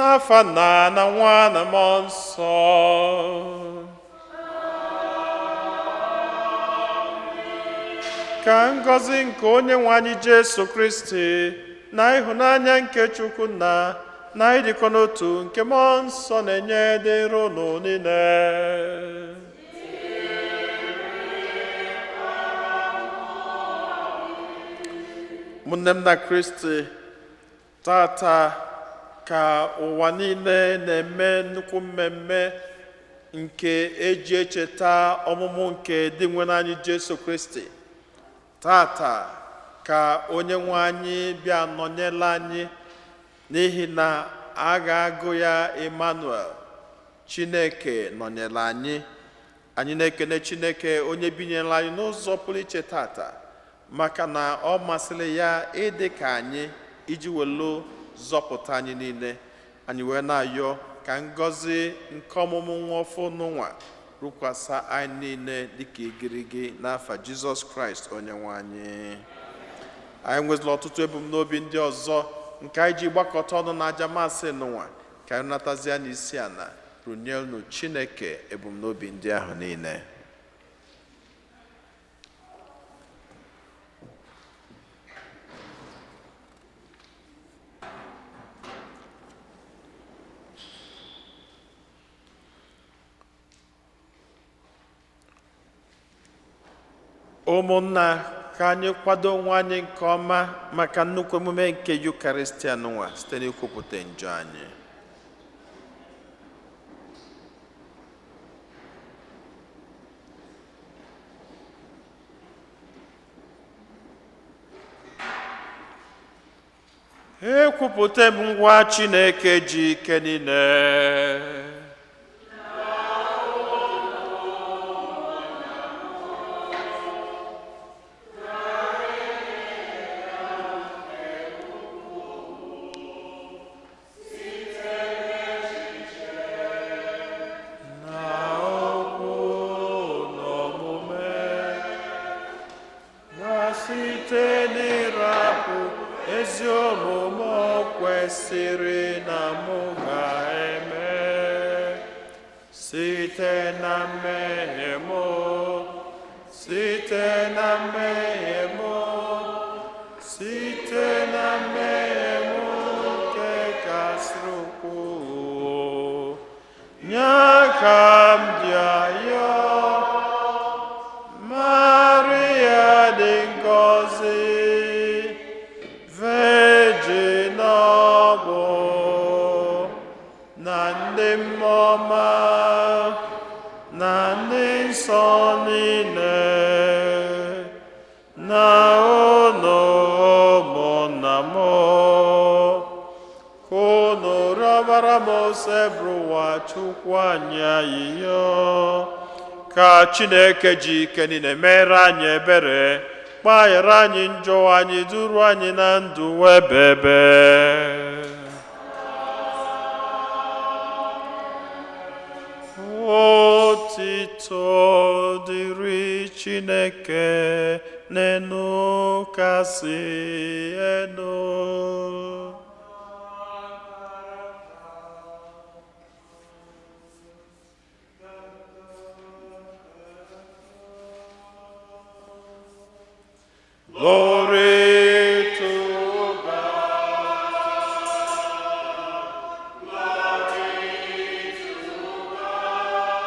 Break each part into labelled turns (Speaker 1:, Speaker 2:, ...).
Speaker 1: N'afa Nna na Nwa na Mmụọ Nsọ. Ka ngọzi nke Onye nwe anyị Jesu Kristi na ịhụnanya nke Chukwu Nna na ịdịkọ n'otu nke Mmụọ Nsọ na-enye dịrị unu niile. Ụmụnne m na Kristi, tata ka ụwa niile na-eme nnukwu mmemme nke eji echeta ọmụmụ nke Dinwenụ anyị Jesu Kristi. Tata ka Onye nwe anyị bịa nọnyela anyị, n'ihi na a ga-agụ ya Emmanuel, Chineke nọnyere anyị. Anyị na-ekene Chineke onye binyere anyị n'ụzọ pụrụ iche tata, maka na ọ masịrị ya ịdị ka anyị iji welu zọpụta anyị niile. Anyị wee na-ayọ ka ngọzi nke ọmụmụ nwa ọfụ n'ụwa rukwasa anyị niile dịka igirigi n'afa Jizọs Kraịst Onye nwe anyị. Anyị nwezila ọtụtụ ebumnobi ndị ọzọ nke anyị ji gbakọta ọnụ na aja masị n'ụwa, ka anyị natazie n'isi ala runyelu Chineke ebumnobi ndị ahụ niile. Ụmụnna, ka anyị kwado onwe anyị nke ọma maka nnukwu emume nke Yukaristia n'ụwa site n'ikwupụta njọ anyị. Ekwupụta m ngwa Chineke ji ike niile. Na okwu na omume, na site n'ịrapụ ezi omume o kwesịrị na mụ ga-eme, site na mmehie mụ, site na mmehie mụ, site na mmehie mụ nke kasịrị ukwuu, nya ka m ji ayọ Maria dị ngọzi, Virgin ọbụ, na ndị mmụọ ọma na ndị nsọ niile, na unu ụmụnna m, ka unu rịọbara m Osebụrụwa Chukwu anyị ayịyọ, ka Chineke ji ike niile mere anyị ebere, gbaghara anyị njọ anyị, duru anyị na ndụ ebebe. Otito dịrị Chineke n'enu kasị enu. Glory to God. Glory to God.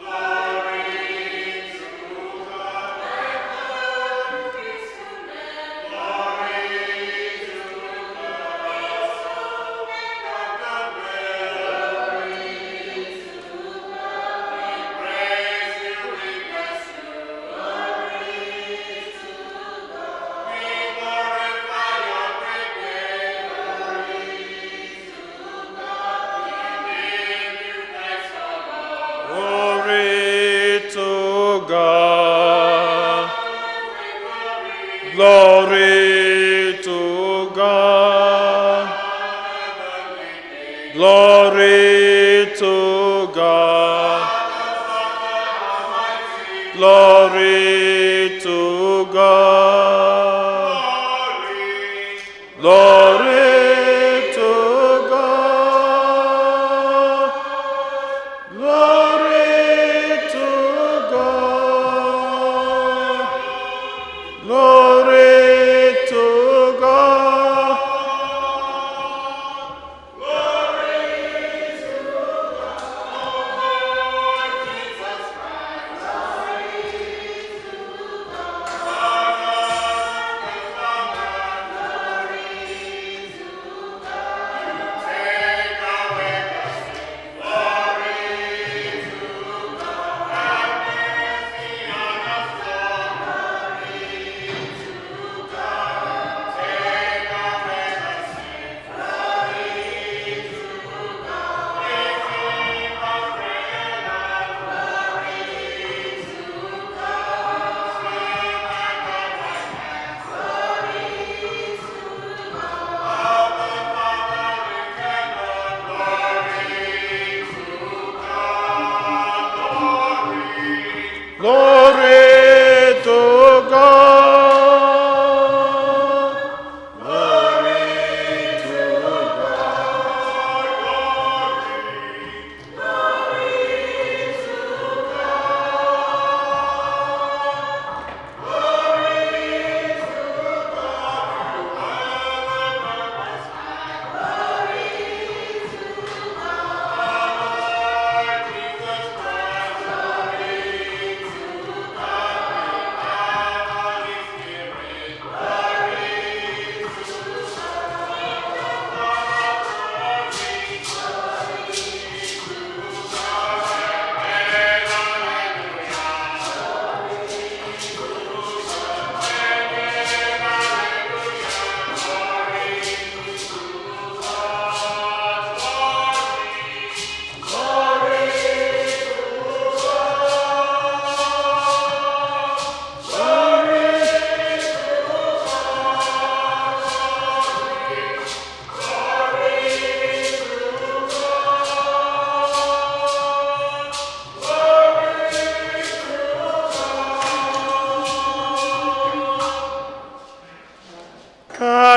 Speaker 1: Glory to God. Glory to God. Glory to Glory to God. Glory to God. Glory to God. Glory to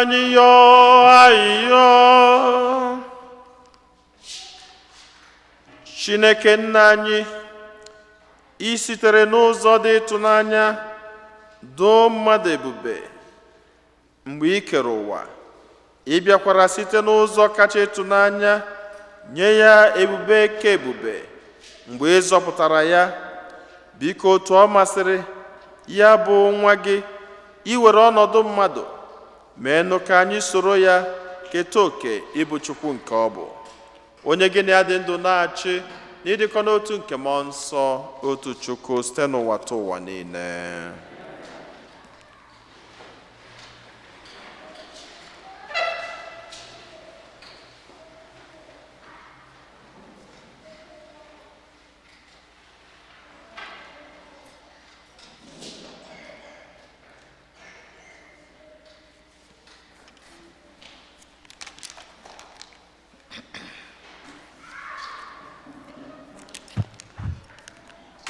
Speaker 1: Anyị yọọ ayịyọ. Chineke nna anyị, ị sitere n'ụzọ dị ịtụnanya doo mmadụ ebube mgbe ị kere ụwa. Ị bịakwara site n'ụzọ kacha ịtụnanya nye ya ebube ka ebube mgbe ị zọpụtara ya. Biko, otu ọ masịrị ya bụ nwa gị iwere ọnọdụ mmadụ, meenụ ka anyị soro ya keta oke ịbụ Chukwu nke ọ bụ onye gị na ya dị ndụ na-achị n'ịdịkọ n'otu nke Mmụọ Nsọ, otu Chukwu, site n'ụwa ta ụwa niile.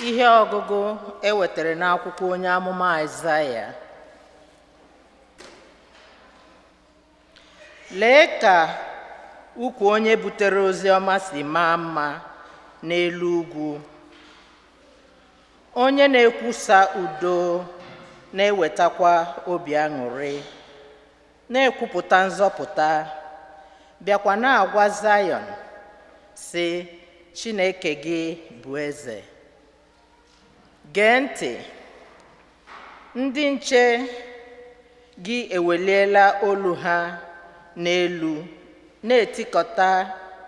Speaker 2: Ihe ọgụgụ e wetara n'akwụkwọ onye amụma Aịzaya. Lee ka ukwu onye butere ozi ọma si maa mma n'elu ugwu, onye na-ekwusa udo, na-ewetakwa obi aṅụrị, na-ekwupụta nzọpụta, bịakwa na-agwa Zayọn sị, "Chineke gị bụ eze." Gee ntị, ndị nche gị eweliela olu ha n'elu na-etikọta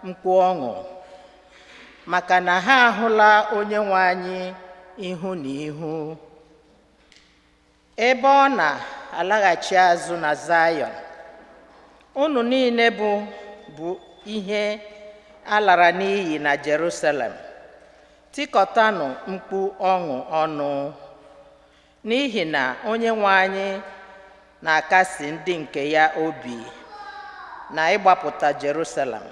Speaker 2: mkpu ọṅụ, maka na ha ahụla Onye nwe anyị ihu na ihu. Ebe ọ na-alaghachi azụ na Zayọn, unu niile bụ ihe a lara n'iyi na Jerusalem, tikọtanụ mkpu ọṅụ ọnụ, n'ihi na Onye nwe anyị na-akasi ndị nke ya obi na ịgbapụta Jerusalem.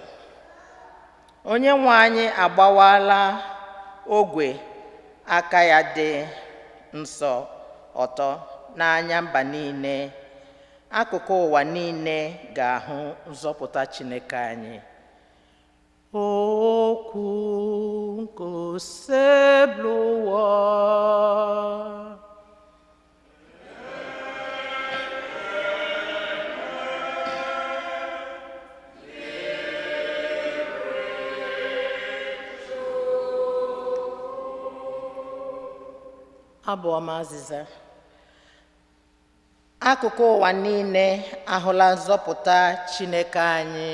Speaker 2: Onye nwe anyị agbawala ogwe aka ya dị nsọ ọtọ n'anya mba niile. Akụkụ ụwa niile ga-ahụ nzọpụta Chineke anyị. Okwu nke Osebụlụwa. Abụ ọma azịza. Akụkụ ụwa niile ahụla nzọpụta Chineke anyị.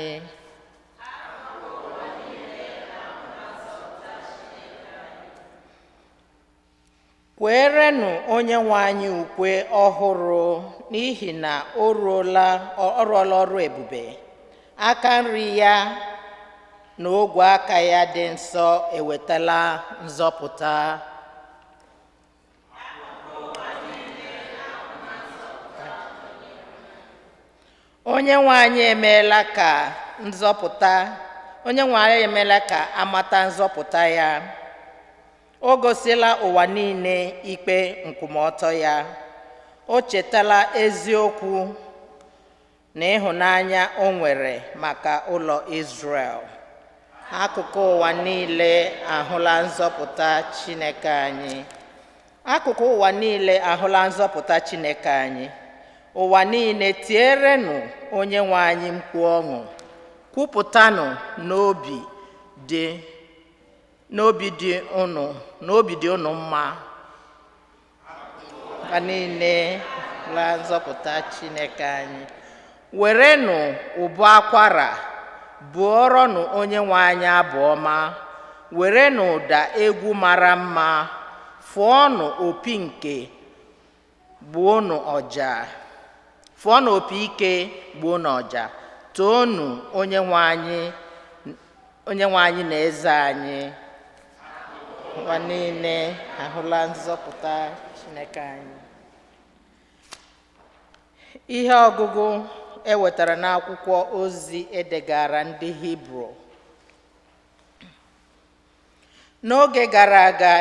Speaker 2: Kweerenụ Onye nwe anyị ukwe ọhụrụ, n'ihi na ọ rụọla ọrụ ebube. Aka nri ya na ogwe aka ya dị nsọ ewetala nzọpụta. Onye nwe anyị emeela ka nzọpụta Onye nwe anyị emeela ka amata nzọpụta ya. O gosila ụwa niile ikpe nkwụmọtọ ya. O chetala eziokwu na ịhụnanya o nwere maka ụlọ Izrel. Akụkụ ụwa niile ahụla nzọpụta Chineke anyị. Akụkụ ụwa niile ahụla nzọpụta Chineke anyị. Ụwa niile, tierenụ Onye nwe anyị mkpu ọṅụ. Kwupụtanụ n'obi dị unu mma. Ha niile la nzọpụta Chineke anyị. Werenụ ụbọ akwara bụọrọnụ Onye nwe anyị abụ ọma. Werenụ ụda egwu mara mma fụọnụ opi nke gbuonụ ọja. Fụọnụ opi ike, gbuonụ ọja. Toonu Onye nwe anyị, Onye nwe anyị na eze anyị. Ụwa niile ahụla nzọpụta Chineke anyị. Ihe ọgụgụ e wetara n'akwụkwọ ozi edegara ndị Hibru. N'oge gara aga,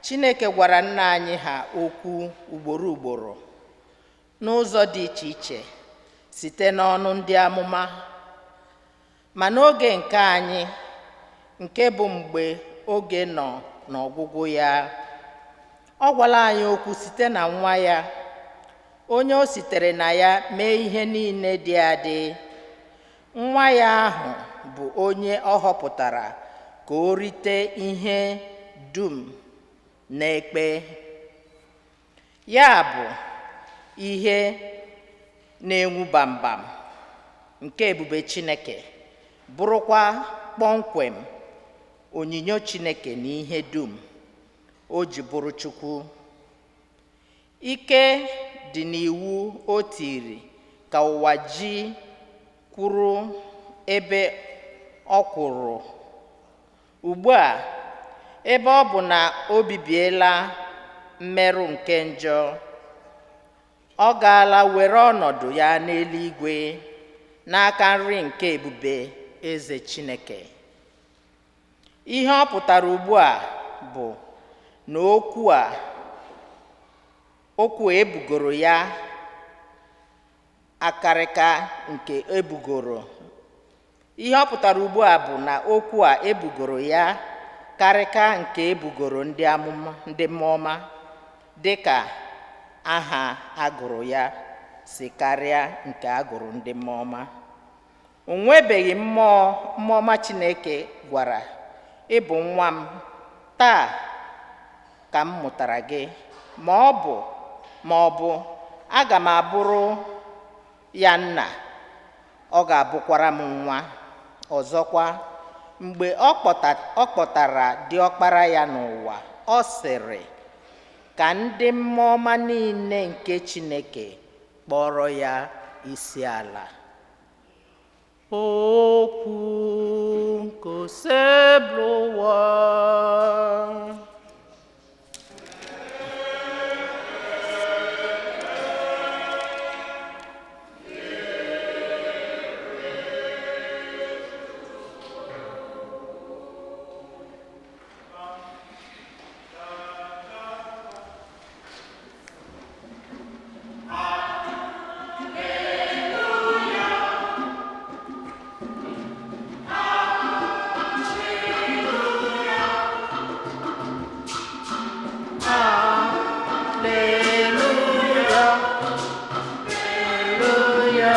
Speaker 2: Chineke gwara nna anyị ha okwu ugboro ugboro n'ụzọ dị iche iche. Site n'ọnụ ndị amụma, ma n'oge nke anyị, nke bụ mgbe oge nọ n'ọgwụgwụ ya, ọ gwala anyị okwu site na nwa ya, onye o sitere na ya mee ihe niile dị adị. Nwa ya ahụ bụ onye ọ họpụtara ka o rite ihe dum n'ekpe, ya bụ ihe na-enwu bambam nke ebube Chineke, bụrụkwa kpọmkwem onyinyo Chineke na ihe dum o ji bụrụ Chukwu. Ike dị n'iwu o tiri ka ụwa ji kwụrụ ebe ọ kwụrụ ugbu a, ebe ọ bụ na o bibiela mmerụ nke njọ, ọ gaala were ọnọdụ ya n'eluigwe n'aka nri nke ebube eze Chineke. Ihe ọ pụtara ugbu a bụ na okwu ebugoro ya akarịka nke ebugoro. Ihe ọ pụtara ugbu a bụ na okwu a ebugoro ya karịka nke ebugoro ndị amụma, ndị mmụọma, dịka aha agụrụ ya si karịa nke agụrụ ndị mmụọma. O nwebeghị mmụọma Chineke gwara, "Ị bụ nwa m, taa ka m mụtara gị," ma ọ bụ "Aga m abụrụ ya nna, ọ ga-abụkwara m nwa." Ọzọkwa, mgbe ọ kpọtara diọkpara ya n'ụwa, ọ sịrị, "Ka ndị mmụọma niile nke Chineke kpọrọ ya isi ala." Okwu nke Osebụrụwa. Alleluia, Alleluia,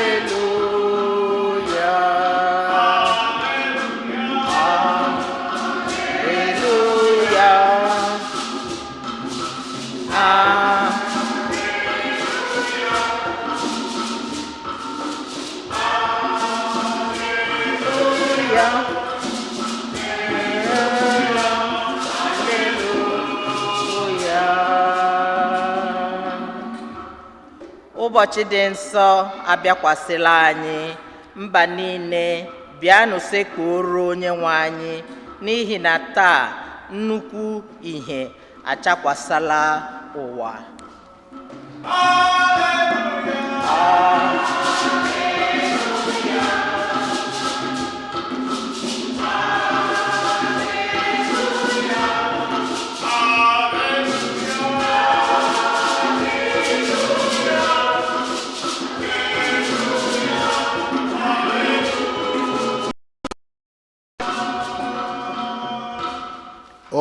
Speaker 2: Alleluia. Alleluia. Alleluia. Alleluia. Ụbọchị dị nsọ abịakwasịla anyị. Mba niile, bịanụ sekpuoro onye nwe anyị, n'ihi na taa nnukwu ìhè achakwasịla ụwa.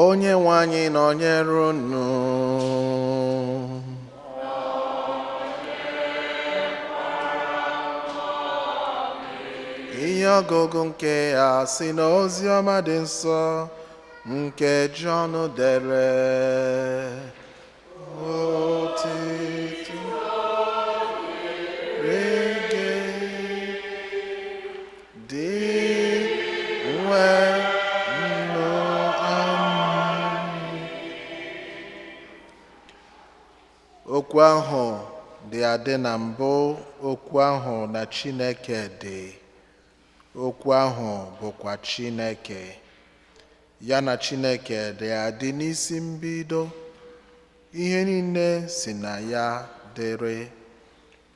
Speaker 3: Onye nwe anyị nọnyere unu. Ihe ọgụgụ nke a si n'ozi ọma dị nsọ nke Jọn dere. Otito dịrị gị, Dinwenụ anyị. Okwu ahụ dị adị na mbụ, okwu ahụ na Chineke dị, okwu ahụ bụkwa Chineke. Ya na Chineke dị adị n'isi mbido. Ihe niile si na ya dịrị.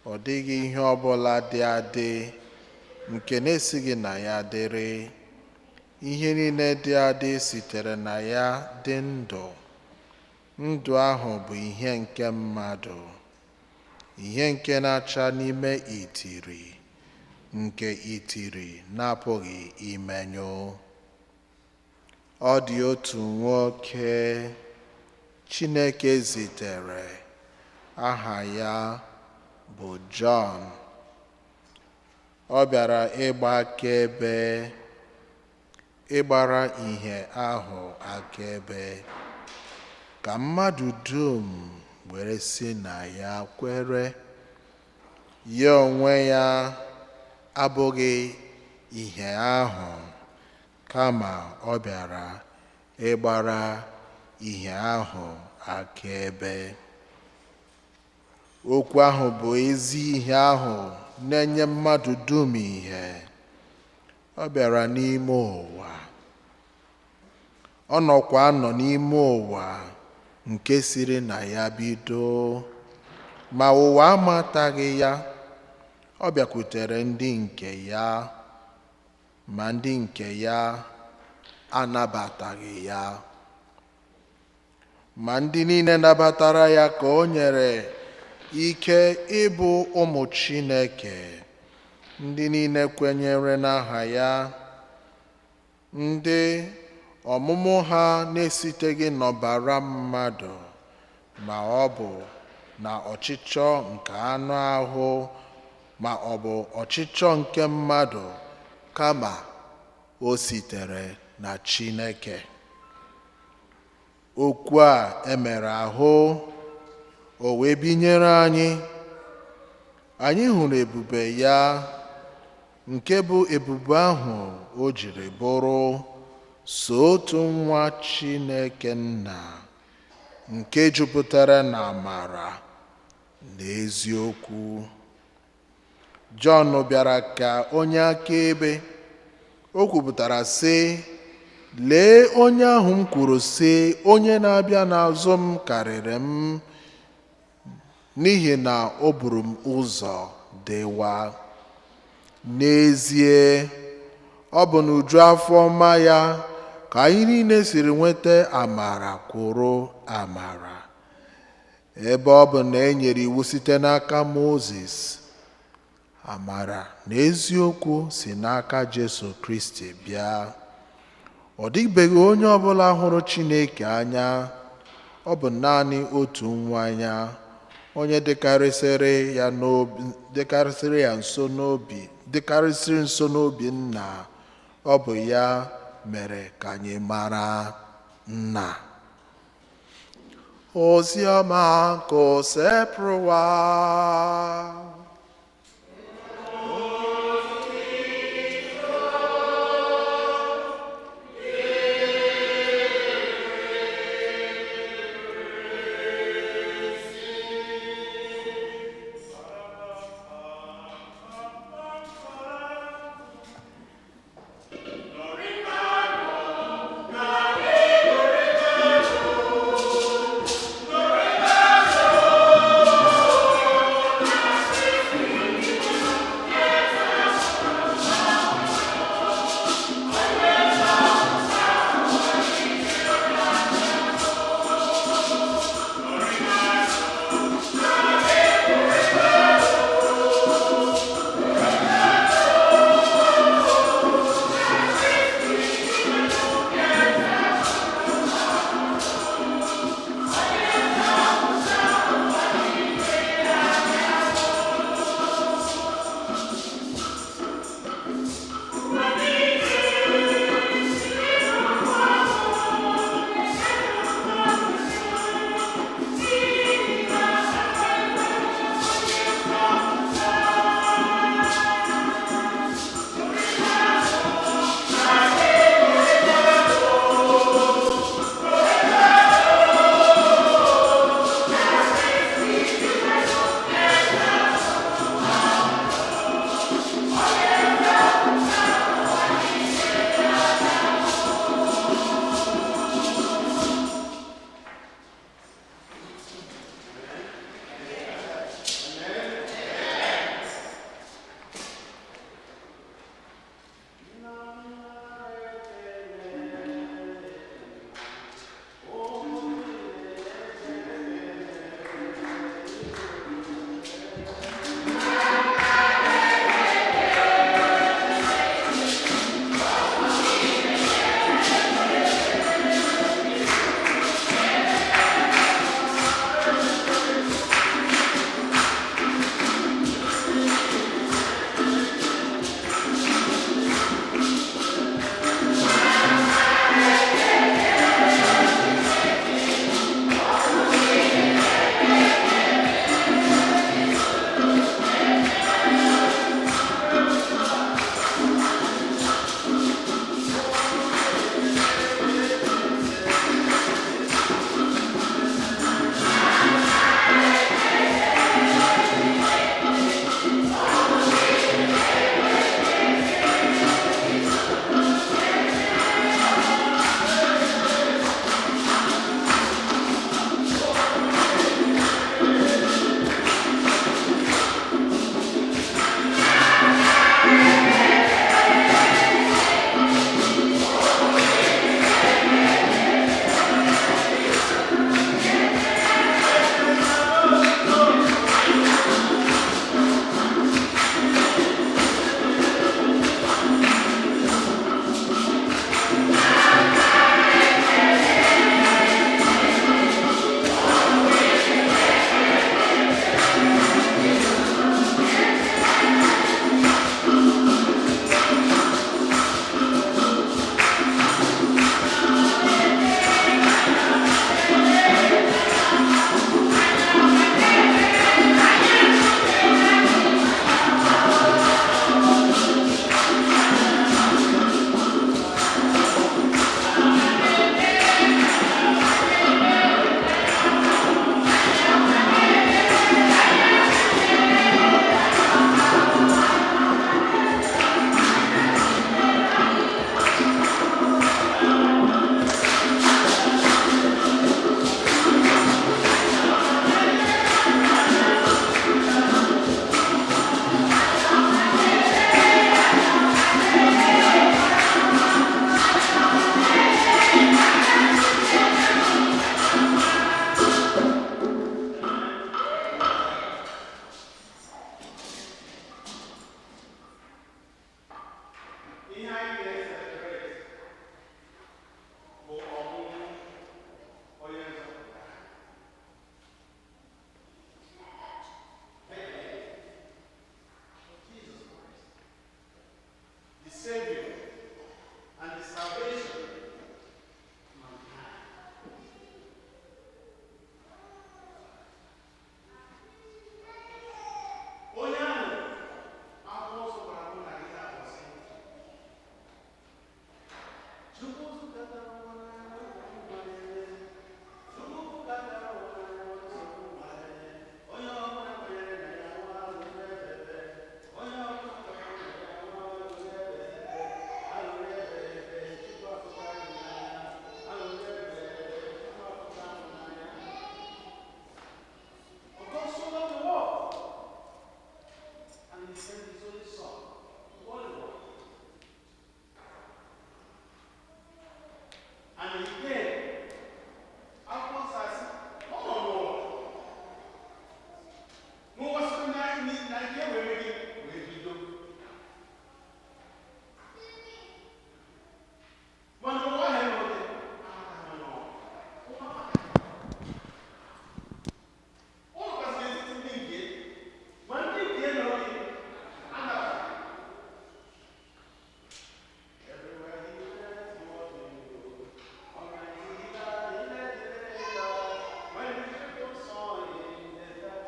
Speaker 3: Ọ dịghị ihe ọbụla dị adị nke na-esighị na ya dịrị. Ihe niile dị adị sitere na ya dị ndụ. Ndụ ahụ bụ ihe nke mmadụ. Ihe nke na-acha n'ime itiri, nke itiri na-apụghị imenyụ. Ọ dị otu nwoke Chineke zitere, aha ya bụ Jọn. Ọ bịara ịgba akaebe, ịgbara ihe ahụ akaebe, ka mmadụ dum were si na ya kwere. Ya onwe ya abụghị ihe ahụ, kama ọ bịara ịgbara ihe ahụ akaebe. Okwu ahụ bụ ezi ihe ahụ na-enye mmadụ dum ihe. Ọ bịara n'ime ụwa. Ọ nọkwa anọ n'ime ụwa nke siri na ya bido, ma ụwa amataghị ya. Ọ bịakwutere ndị nke ya, ma ndị nke ya anabataghị ya. Ma ndị niile nabatara ya ka o nyere ike ịbụ ụmụ Chineke, ndị niile kwenyere n'aha ya, ndị ọmụmụ ha na-esiteghị n'ọbara mmadụ, ma ọ bụ na ọchịchọ nke anụ ahụ, ma ọ bụ ọchịchọ nke mmadụ, kama o sitere na Chineke. Okwu a emere ahụ, o wee binyere anyị. Anyị hụrụ ebube ya, nke bụ ebube ahụ o jiri bụrụ so otu nwa Chineke Nna, nke jupụtara na amara na eziokwu. Jọn bịara ka onye akaebe. O kwupụtara sị, lee onye ahụ m kwuru sị, onye na-abịa n'azụ m karịrị m, n'ihi na o buru m ụzọ dịwa. N'ezie, ọ bụ n'uju afọ ọma ya ka anyị niile siri nweta amara kwụrụ amara. Ebe ọ bụ na e nyere iwu site n'aka Mozis, amara na eziokwu si n'aka Jesu Kristi bịa. Ọ dịbeghị onye ọbụla hụrụ Chineke anya, ọ bụ naanị otu nwa ya, onye dịkarịsịrị ya n'obi, dịkarịsịrị ya nso n'obi, dịkarịsịrị nso n'obi nna, ọ bụ ya mere ka anyị mara nna. Oziọma nke Osebụrụwa.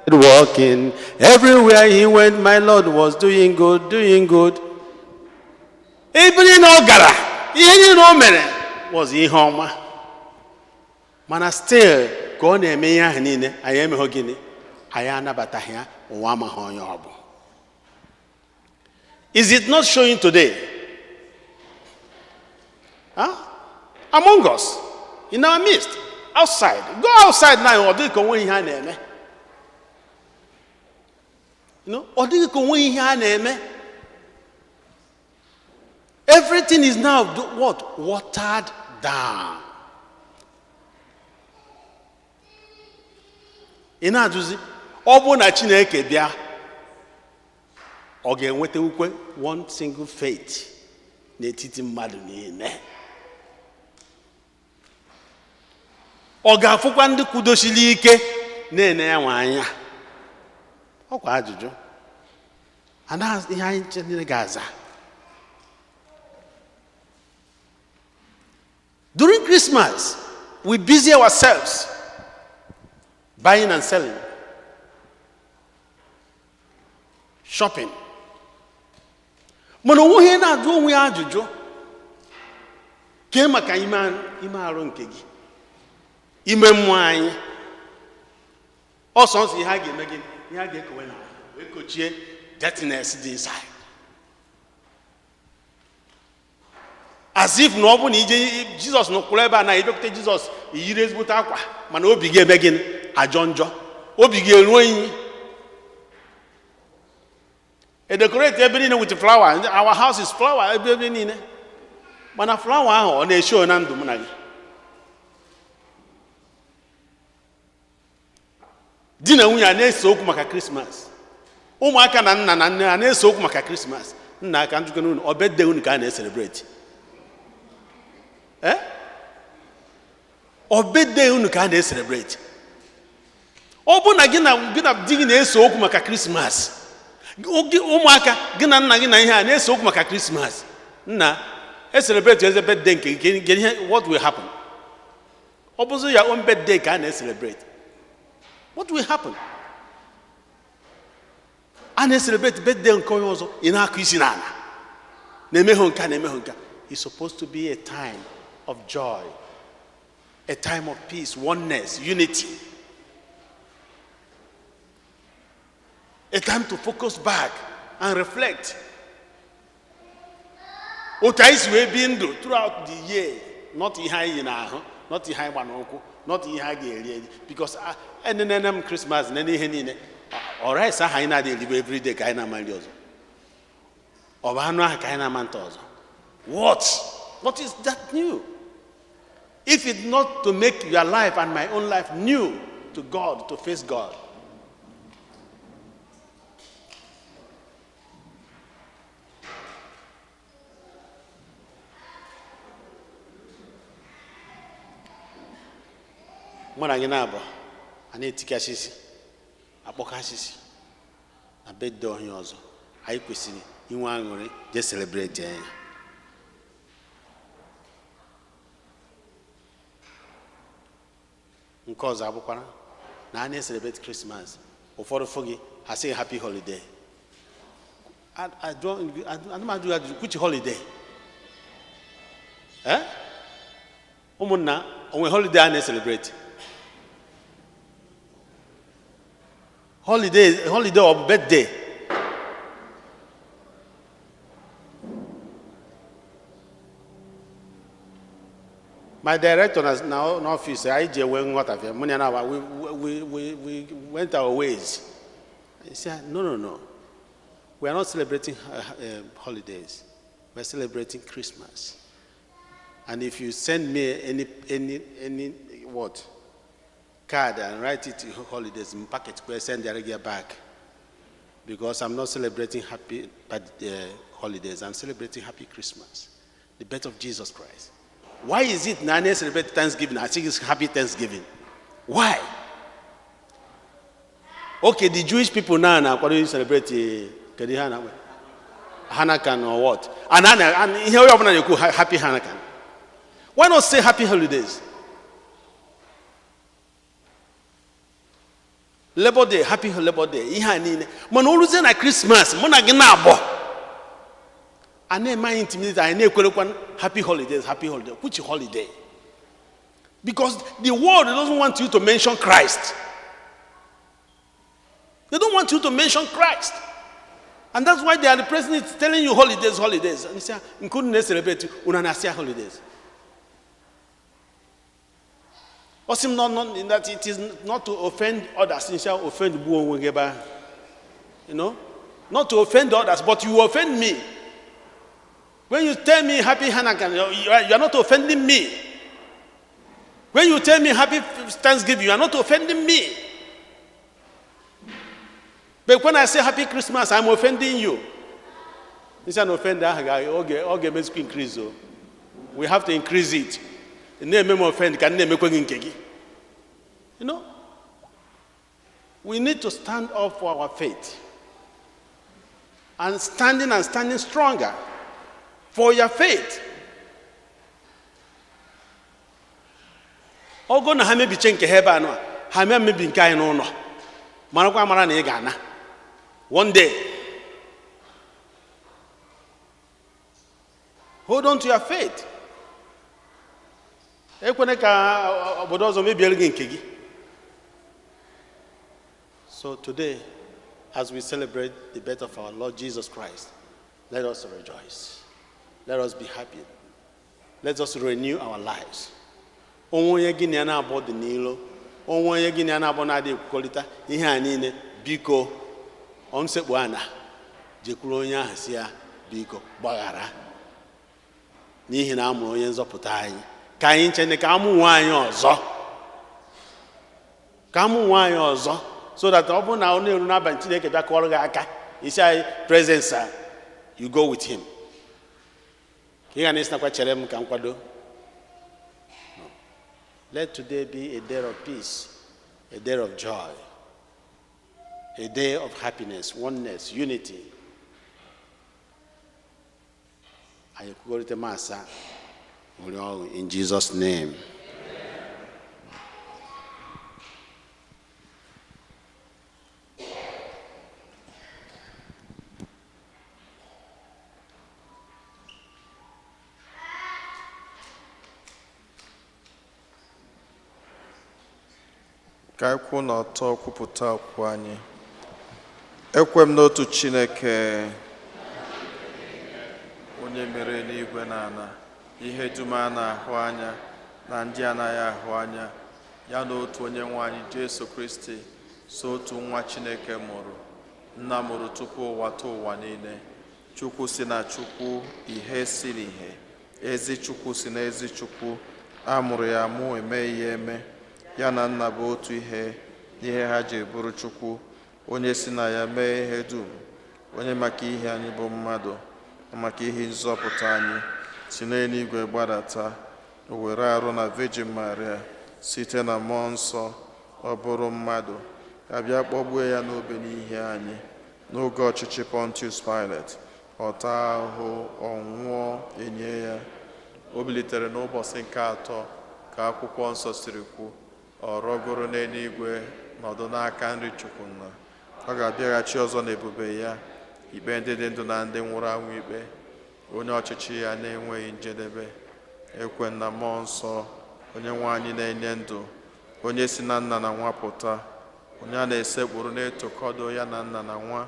Speaker 4: Walking everywhere he went, my Lord was doing good, doing good. Ebe niile ọ gara, ihe niile o mere was ihe ọma. Mana still, ka ọ na-eme ihe ahụ niile, anyị emeghị gịnị? Anyị anabataghị ya. Ụwa amaghị onye ọ bụ. Is it not showing today? Huh? Among us, in our midst, outside. Go outside now, ọ dịghị ka onwe ihe a na-eme. Ọ dịghị ka onwe ihe a na-eme. Everything is now what? Watered down. Ị na-ajụzi, ọ bụrụ na Chineke bịa, ọ ga-enweta ukwe one single faith n'etiti mmadụ niile? Ọ ga-afụkwa ndị kwudosiri ike na-ene ya nwa anya? Ọkwa ajụjụ ana ihe anyị nche niile ga-aza. During Christmas, we busy ourselves buying and selling, shopping, mana onwe ihe na-ajụ onwe ya ajụjụ kee maka ime arụ nke gị, ime mmụọ anyị. Ọsọ nsọ ihe a ga-eme gị, ihe a ga-ekowe na wee kochie dirtiness dị inside, as if na ọ bụ na ije Jizọs nọkwụrụ ebe a na ịbịakwute Jizọs, iyiri ezigbote akwa, mana obi gị eme gịnị? Ajọ njọ. Obi gị eruo inyi. E decorate ebe niile with flower. Our house is flower ebe niile, mana flower ahụ, ọ na-esho na ndụ mụ na gị? Di na nwunye a na-ese okwu maka Krismas, ụmụaka na nna na nne a na-ese okwu maka Krismas. Nna aka njikọ n'unu, ọ birthday unu ka a na-ecelebrate? Eh, ọ birthday unu ka a na-ecelebrate? Ọ bụ na gị na di gị na-ese okwu maka Krismas, ụmụaka gị na nna gị na ihe a na-ese okwu maka Krismas, nna ecelebrate eze birthday nke gị, kedu ihe, what will happen? Ọ bụzi ya own birthday ka a na-ecelebrate, what will happen? A na-ecelebrate birthday nke onye ọzọ, ị na-akụ isi n'ala, na-emehụ nke a, na-emehụ nke a. It's supposed to be a time of joy, a time of peace, oneness, unity, a time to focus back and reflect otu anyị si wee bi ndụ throughout the year, not ihe anyị yi n'ahụ, not ihe anyị gba n'ụkwụ, not ihe a ga-eri eri, because enenene m Christmas nene ihe niile, ọ rice ahụ anyị na-adị eribe everyday ka anyị na-ama nri ọzọ, ọ bụ anụ ahụ ka anyị na-ama nta ọzọ. What is that new if it's not to make your life and my own life new to God, to face God? Mụ na gị na-abụ a na-etikasị isi, akpọkasị isi na birthday onye ọzọ. Anyị kwesịrị inwe aṅụrị, jee celebrate ya. Nke ọzọ abụkwara na a na-ecelebrate Christmas, ụfọdụ fụ gị, ha sị gị happy holiday. Ana m ajụ gị ajụjụ, which holiday? Eh, ụmụnna, onwe holiday a na-ecelebrate? Holiday, holiday or birthday? My director na n'ọfịs anyị ji enwe nghọtafie, mụ na ya na we went our ways. He said, "No, no, no, we are not celebrating holidays. We are celebrating Christmas. And if you send me any what card and write it holidays in packet, we send the get back, because I'm not celebrating happy holidays. I'm celebrating happy Christmas, the birth of Jesus Christ." Why is it now they celebrate Thanksgiving? I think it's happy Thanksgiving. Why? Okay, the Jewish people now what do you celebrate? Kedu ihe a na-akpọ? Hanukkah or what? And ihe onye ọbụla na-ekwu happy Hanukkah. Why not say happy holidays? Labor Day, happy Labor Day, ihe a niile. Mana o ruzie na Christmas, mụ na gị na-abọ a na-eme anyị intimidate, anyị na-ekwerekwa happy holidays, happy holiday. Which holiday? Because the world doesn't want you to mention Christ. They don't want you to mention Christ. And that's why they are the president telling you holidays, holidays. And you say, nke unu na-celebrate, unu na-asị ya holidays. Ọ sị m not that it is not to offend others, nsị offend gbuo onwe gị ebe ahụ. Not to offend others, but you offend me. When you tell me happy Hanukkah, you are not offending me. When you tell me happy Thanksgiving, you are not offending me. But when I say happy Christmas, I'm offending you. This is an offender, oge ga-emezikwa increase o. We have to increase it. Na-eme m offend ka m na-emekwe gị nke gị. We need to stand up for our faith. And standing stronger for your faith. Ogo na ha mebiche nke ha ebe a nọ, ha mee mmebi nke anyị n'ụlọ. Marakwa amara na ị ga-ana. One day. Hold on to your faith. Ekwene ka obodo ọzọ mebiere gị nke gị. So today, as we celebrate the birth of our Lord Jesus Christ, let us rejoice. Let us be happy. Let us renew our lives. Onwe onye gị na ya na-abụ dị n'ilo, onwe onye gị na ya na-abụ na-adị ekwukọrịta ihe a niile, biko, ọmsekpu ana, jekwuru onye ahụ si ya, biko, gbaghara. N'ihi na a mụrụ onye nzọpụta anyị. Ka anyị nchene ka amụ nwe anyị ọzọ. Ka amụ nwe anyị ọzọ. So that ọ bụrụ na ọ na-eru n'abalị Chineke bịa kụọrọ gị aka, isi anyị present sir, you go with him. Ka ị ga na-esinakwa chere m ka m kwado. No. Let today be a day of peace, a day of joy, a day of happiness, oneness, unity. Anyị ekwukọrịta Mass a nwere ọṅụ in Jesus' name.
Speaker 1: Ka anyị kwụ n'ọtọ kwupụta okwu anyị. Ekwe m n'otu Chineke, onye mere eluigwe na ala, ihe dum a na-ahụ anya na ndị anaghị ahụ anya, ya na otu onye nwe anyị Jesu Kristi, so otu nwa Chineke mụrụ, nna mụrụ tupu ụwa tụ ụwa niile, Chukwu si na Chukwu, ihe si n'ihe, ezi Chukwu si na ezi Chukwu, a mụrụ ya mụ emeghị ya eme, ya na nna bụ otu ihe n'ihe ha ji bụrụ Chukwu, onye si na ya mee ihe dum, onye maka ihe anyị bụ mmadụ, na maka ihe nzọpụta anyị, si n'eluigwe gbadata, o were arụ na Virgin Maria, site na mmụọ nsọ, ọ bụrụ mmadụ, abịa kpọgbuo ya n'obe n'ihi anyị, n'oge ọchịchị Pontius Pilate, ọ taa ahụhụ, ọ nwụọ, enye ya, o bilitere n'ụbọchị nke atọ, ka akwụkwọ nsọ siri kwu, ọ rọgoro n'eluigwe, nọdụ n'aka nri Chukwu nna, ọ ga-abịaghachi ọzọ n'ebube ya, ikpe ndị dị ndụ na ndị nwụrụ anwụ ikpe, onye ọchịchị ya na-enweghị njedebe. Ekwe na mmụọ nsọ, onye nwe anyị na-enye ndụ, onye si na nna na nwa pụta, onye a na-esekpuru na-etokọdo ya na nna na nwa,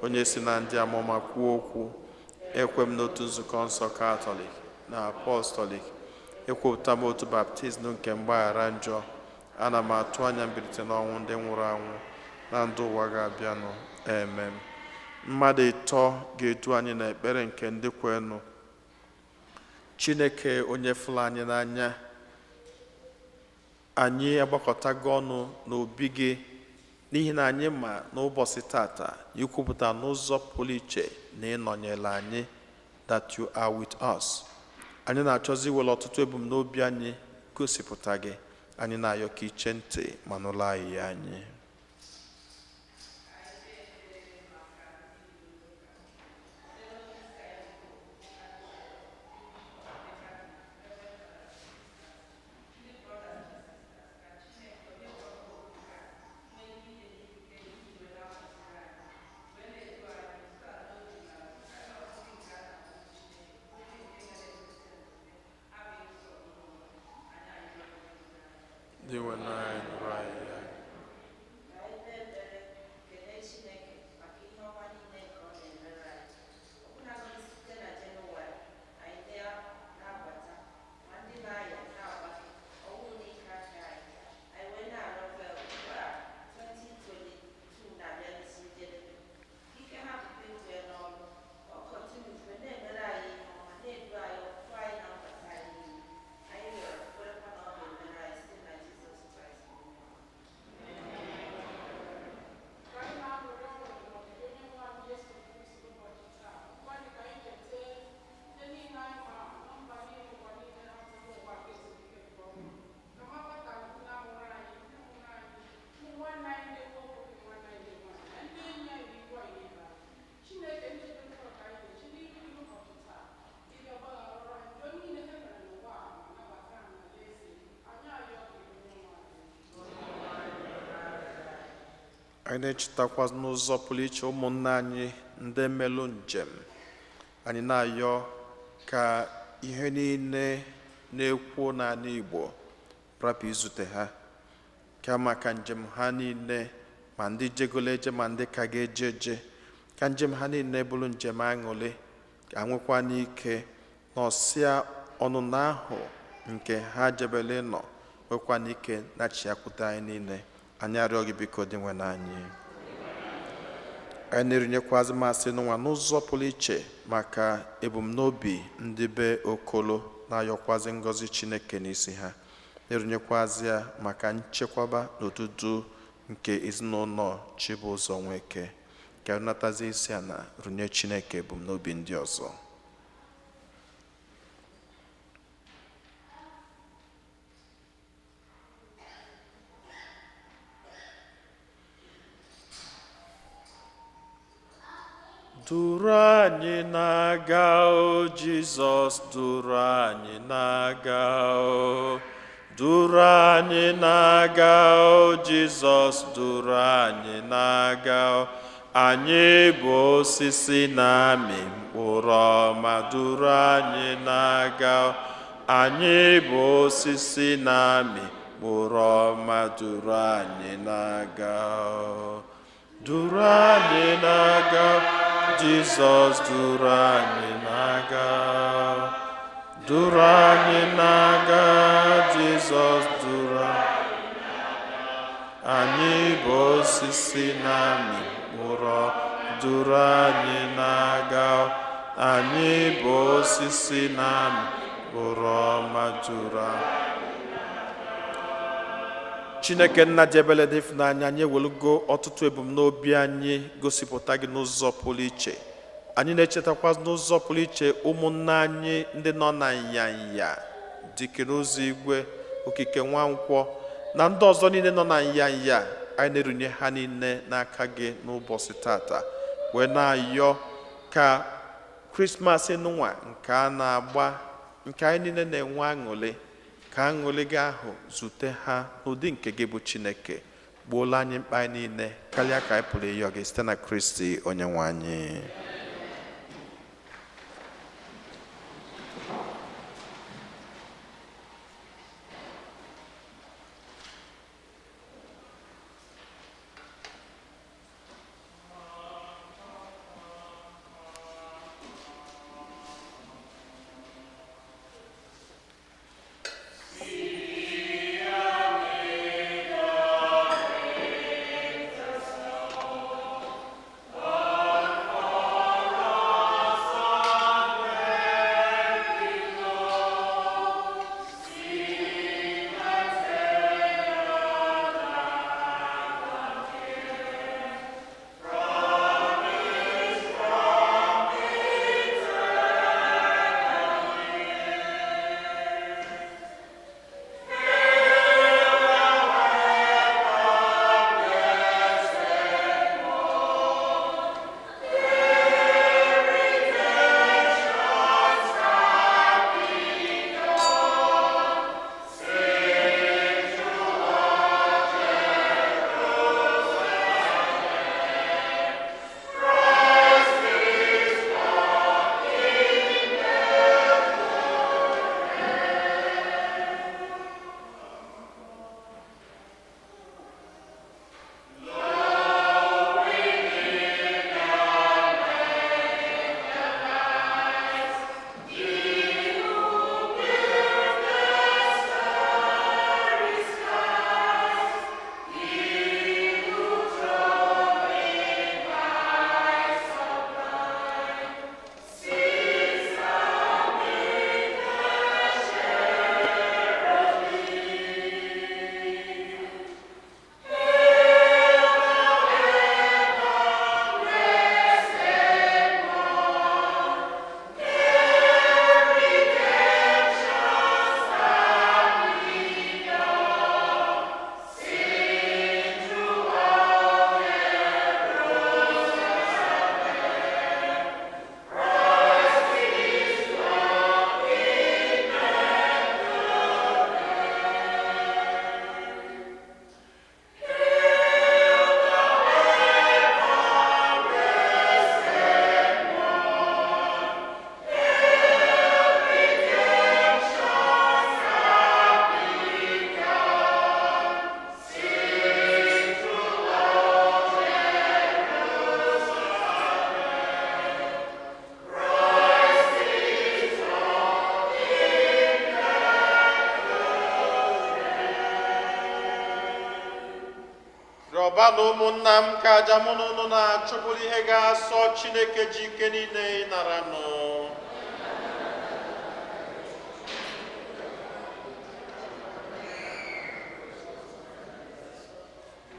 Speaker 1: onye si na ndị amụma kwuo okwu. Ekwe m n'otu nzukọ nsọ Katọlik na Apọstọlik. Ekwupụta m otu baptizim nke mgbaghara njọ. Ana m atụ anya mbilite n'ọnwụ ndị nwụrụ anwụ na ndụ ụwa ga-abịanụ. Amen. Mmadụ ịtọ ga-edu anyị n'ekpere nke ndị kwenụ. Chineke onye fụrụ anyị n'anya, anyị agbakọtago ọnụ n'obi gị n'ihi na anyị ma n'ụbọchị tata ikwupụta n'ụzọ pụrụ iche na ịnọnyere anyị, that you are with us. Anyị na-achọzi iwere ọtụtụ ebumnobi anyị gosipụta gị. Anyị na-ayọ ka iche ntị ma nụrụ ayịya anyị. Anyị na-echetakwa n'ụzọ pụrụ iche ụmụnne anyị ndị melụ njem. Anyị na-ayọ ka ihe niile na-ekwo n'ala Igbo rapụ izute ha, kama ka njem ha niile, ma ndị jegolo eje ma ndị ka ga-eje eje, ka njem ha niile bụrụ njem aṅụrị, ka nwekwa n'ike nọsịa ọnụnọ ahụ nke ha jebele nọ, nwekwa n'ike nachiakwute anyị niile. Anyị arịọ gị biko, Dinwenụ anyị. Anyị na-erinyekwazi masị n'ụwa n'ụzọ pụrụ iche maka ebumnobi ndị be Okolo, na-ayọkwazi ngọzi Chineke n'isi ha, na-erinyekwazi ya maka nchekwaba na odudu nke ezinụlọ Chibụzọ Nweke, ka natazi isi a na runye Chineke ebumnobi ndị ọzọ. Duru anyị na-aga o Jizọs, duru anyị na-aga o, duru anyị na-aga o Jizọs, duru anyị na-aga o. Anyị bụ osisi na-amị mkpụrụ ọma, duru anyị na-aga o. Anyị bụ osisi na-amị mkpụrụ ọma, duru anyị na-aga o. Duru anyị na-aga, Jizọs, duru anyị na-aga. Duru anyị na-aga, Jizọs, duru anyị bụ osisi na-amị mkpụrụ, duru anyị na-aga. Anyị bụ osisi na-amị mkpụrụ ọma, duru anyị. Chineke nna dị ebele dị ịfụnanya, anyị ewelugo ọtụtụ ebumnobi anyị gosipụta gị n'ụzọ pụrụ iche. Anyị na-echetakwa n'ụzọ pụrụ iche ụmụnne anyị ndị nọ na nyanya, dịka n'ụzọ igwe okike Nwankwọ na ndị ọzọ niile nọ na nyanya. Anyị na-erunye ha niile n'aka gị n'ụbọchị tata, wee na-ayọ ka Krismas nụnwa nke a na-agba, nke anyị niile na-enwe aṅụrị, ka aṅụrị gị ahụ zute ha n'ụdị nke gị bụ Chineke. Gbuola anyị mkpa anyị niile karịa ka anyị pụrụ ịyọ gị, site na Kristi onye nwe anyị. Kweekwanụ, ụmụnna m, ka aja mụ na unu na-achụ bụrụ ihe ga-asọ Chineke ji ike niile ịnaranụ.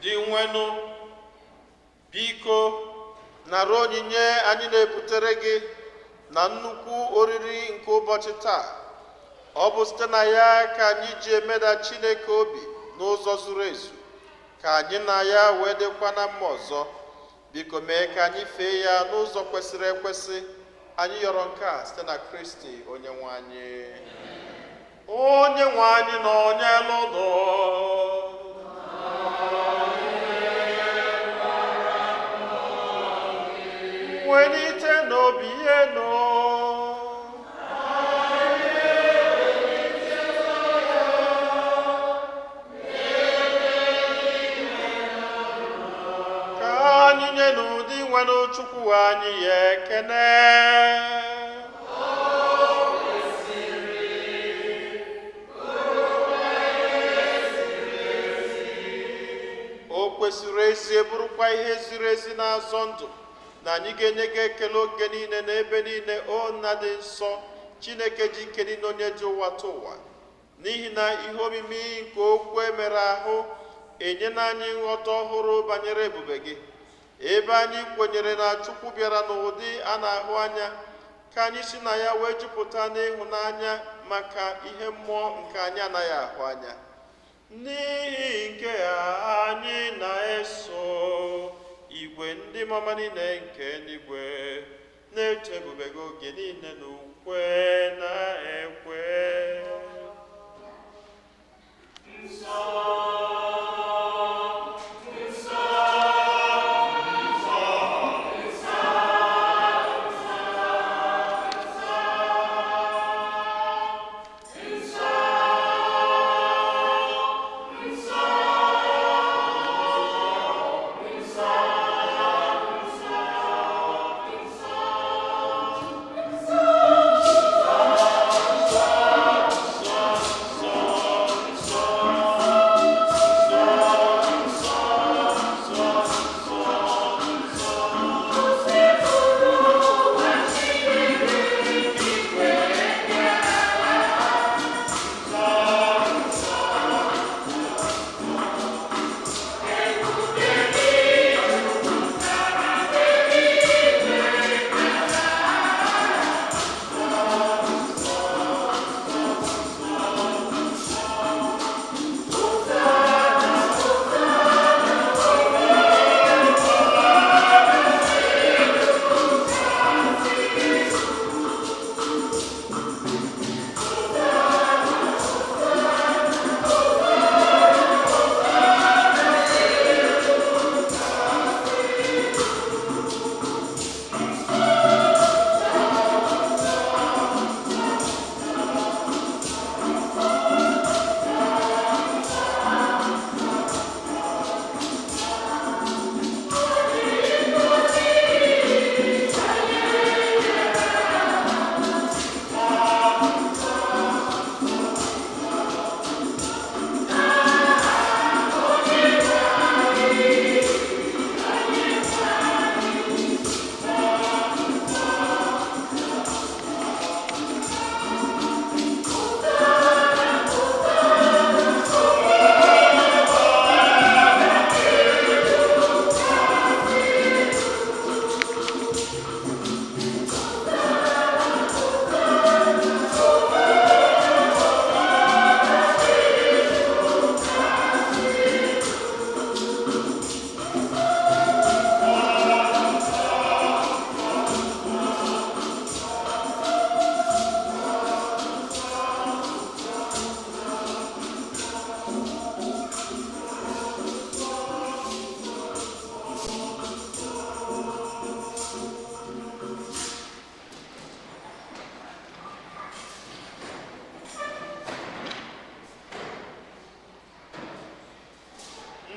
Speaker 1: Dinwenụ, biko nara onyinye anyị na-ebutere gị na nnukwu oriri nke ụbọchị taa. Ọ bụ site na ya ka anyị ji emeda Chineke obi n'ụzọ zuru ezu, ka anyị na ya wee dịkwa na mma ọzọ. Biko mee ka anyị fee ya n'ụzọ kwesịrị ekwesị. Anyị yọrọ nke a site na Kristi onye nwe anyị. Onye nwe anyị na onye lụnụ. Welite n'obi enu. Ka anyị nye n'ụdị nwere Chukwu anyị ya ekene. O kwesịrị ezie, bụrụkwa ihe ziri ezi na-azọ ndụ, na anyị ga-enye gị ekele oge niile na ebe niile, o Nna dị nsọ, Chineke ji ike niile, onye ji ụwa tụ ụwa, n'ihi na ihe omimi nke okwu emere ahụ enyela anyị nghọta ọhụrụ banyere ebube gị. Ebe anyị kwenyere na Chukwu bịara n'ụdị a na-ahụ anya, ka anyị si na ya wee jupụta n'ịhụnanya maka ihe mmụọ nke anyị anaghị ahụ anya. N'ihi nke a, anyị na-eso igwe ndị mama niile nke eluigwe na-eto ebube gị oge niile na ukwe na ekwe.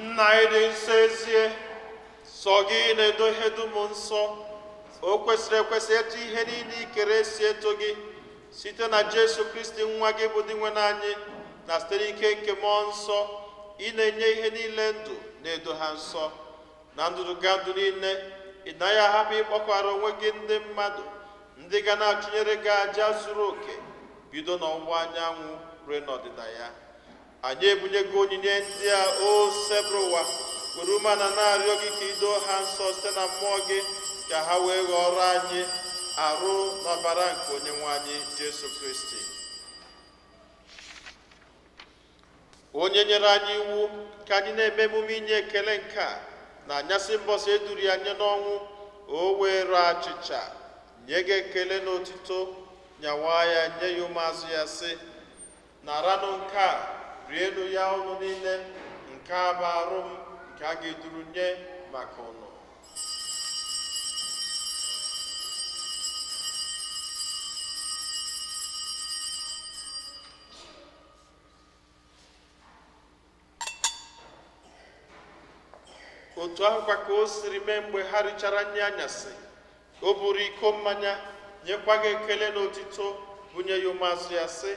Speaker 1: Nna anyị dị nsọ ezie, sọ gị na-edo ihe dum nsọ. O kwesịrị ekwesị etu ihe niile ikere si eto gị, site na Jesu Kristi nwa gị bụ Dinwenụ anyị, na site n'ike nke Mmụọ Nsọ, ị na-enye ihe niile ndụ, na-edo ha nsọ. Na ndụdụgandụ niile, ị naghị ahapụ ịkpọkwara onwe gị ndị mmadụ ndị ga na-achụnyere gị aja zuru oke bido n'ọwụwa anyanwụ ruo n'ọdịda ya. Anyị ebunyego onyinye ndị a, o Osebụrụwa, were umeala na-arịọ gị ka ido ha nsọ site na mmụọ gị, ka ha wee ghọrọ anyị arụ na ọbara nke onye nwe anyị Jesu Kristi, onye nyere anyị iwu ka anyị na-eme emume inye ekele nke a. Na anyasị mbọsị eduru ya nye n'ọnwụ, o were achịcha, nye gị ekele na otito, nyawa ya, nye ya ụmụazụ ya, sị: "Naranụ nke a, rienụ ya unu niile. Nke a bụ arụ m nke a ga-eduru nye maka unu." Otu ahụkwa ka o siri mee mgbe ha richara nri anyasị. O buru iko mmanya, nyekwa gị ekele na otito, bunye ya ụmụazụ ya, sị: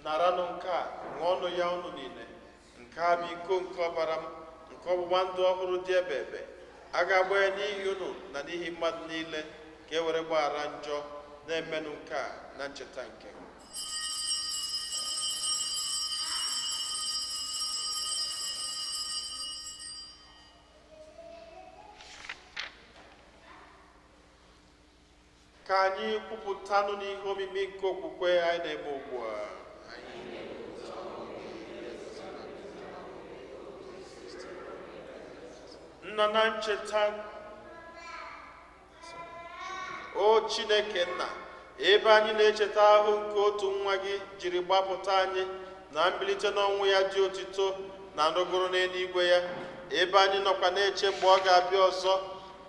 Speaker 1: "Naranụ nke a, ṅụọnụ ya unu niile. Nke a bụ iko nke ọbara m nke ọgbụgba ndụ ọhụrụ dị ebe ebe. A ga-agba ya n'ihi unu na n'ihi mmadụ niile ka e were gbaghara njọ. Na-emenụ nke a na ncheta nke m." Ka anyị kwupụtanụ n'ihe omimi nke okwukwe anyị na-eme ugbu a. Nna, na ncheta, o Chineke nna, ebe anyị na-echeta ahụ nke otu nwa gị jiri gbapụta anyị na mbilite n'ọnwụ ya dị otito na nrụgoro n'eluigwe ya, ebe anyị nọkwa na-eche mgbe ọ ga-abịa ọzọ,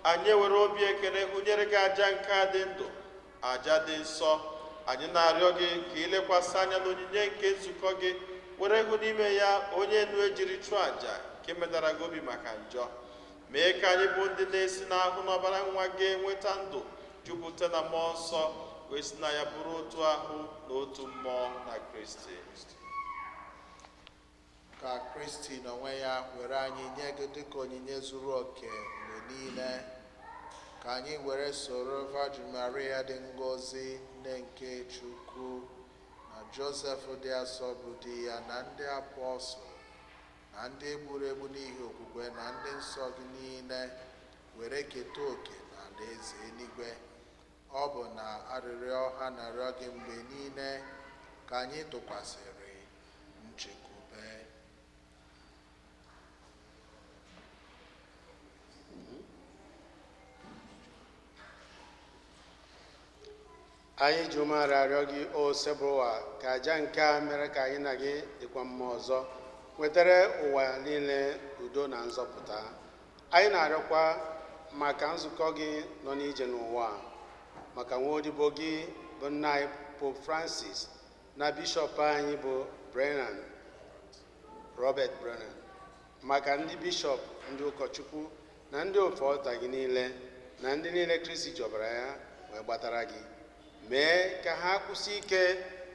Speaker 1: anyị ewere obi ekele hụnyere gị aja nke a dị ndụ, aja dị nsọ. Anyị na-arịọ gị ka ilekwasị anya n'onyinye nke nzukọ gị, were hụ n'ime ya onye nnu ejiri chụọ aja nke medara gị obi maka njọ. Mee ka anyị bụ ndị na-esi n'ahụ n'ọbara nwa gị nweta ndụ, jupụta na mmụọ nsọ, wee si na ya bụrụ otu ahụ na otu mmụọ na Kristi.
Speaker 3: Ka Kristi n'onwe ya were anyị nye gị dịka onyinye zuru oke mgbe niile, ka anyị were soro Virgin Maria dị ngọzi, nne nke Chukwu, na Joseph dị asọ bụ di ya, na ndị apọstụl na ndị egburu egbu n'ihi okwukwe, na ndị nsọ gị niile, were keta oke n'ala eze eluigwe. Ọ bụ na arịrịọ ha na-arịọ gị mgbe niile ka anyị tụkwasịrị nchekwube.
Speaker 4: Anyị ji umeala arịọ gị, o Osebụrụwa, ka aja nke a mere ka anyị na gị dịkwa mma ọzọ wetara ụwa niile udo na nzọpụta. Anyị na-arịọkwa maka nzukọ gị nọ n'ije n'ụwa a, maka nwa odibo gị bụ nna anyị Pope Francis, na bishọp anyị bụ Brennan, Robert Brennan, maka ndị bishọp, ndị ụkọchukwu na ndị ofe ọta gị niile, na ndị niile Kristi ji ọbara ya wee gbatara gị. Mee ka ha kwụsị ike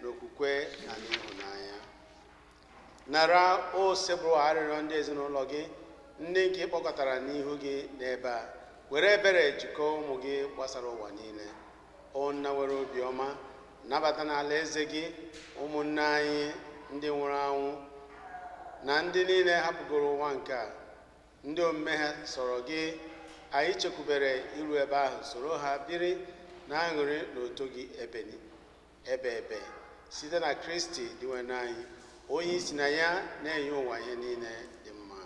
Speaker 4: n'okwukwe na n'ịhụnanya. Nara, o Osebụrụwa, arịrịọ ndị ezinụlọ gị, ndị nke ị kpọkọtara n'ihu gị n'ebe a. Were ebere jikọọ ụmụ gị gbasara ụwa niile. O nna nwere obiọma, nabata n'ala eze gị ụmụnne anyị ndị nwụrụ anwụ na ndị niile hapụgoro ụwa nke a, ndị omume ha sọrọ gị. Anyị chekwubere iru ebe ahụ soro ha biri na aṅụrị na oto gị ebe ebe, site na Kristi Dinwenụ anyị, onye isi na ya na-enye ụwa ihe niile dị mma.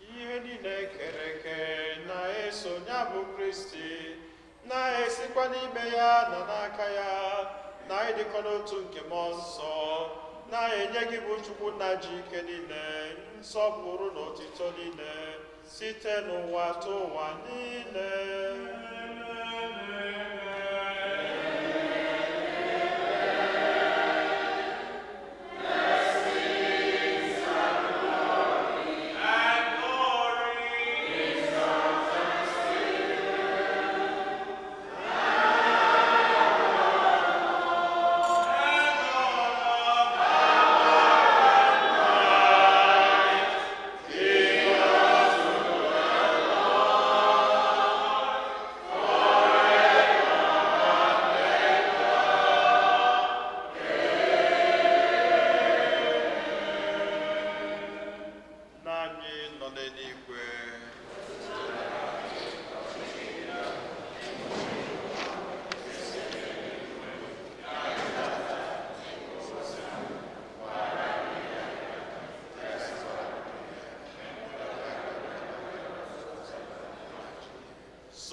Speaker 1: Ihe niile kere eke na-eso ya bụ Kristi, na-esikwa n'ime ya na n'aka ya na ịdịkọ n'otu nke mmụọ nsọ, na-enye gị bụ Chukwu nna ji ike niile nsọpụrụ na otito niile site n'ụwa tụ ụwa niile.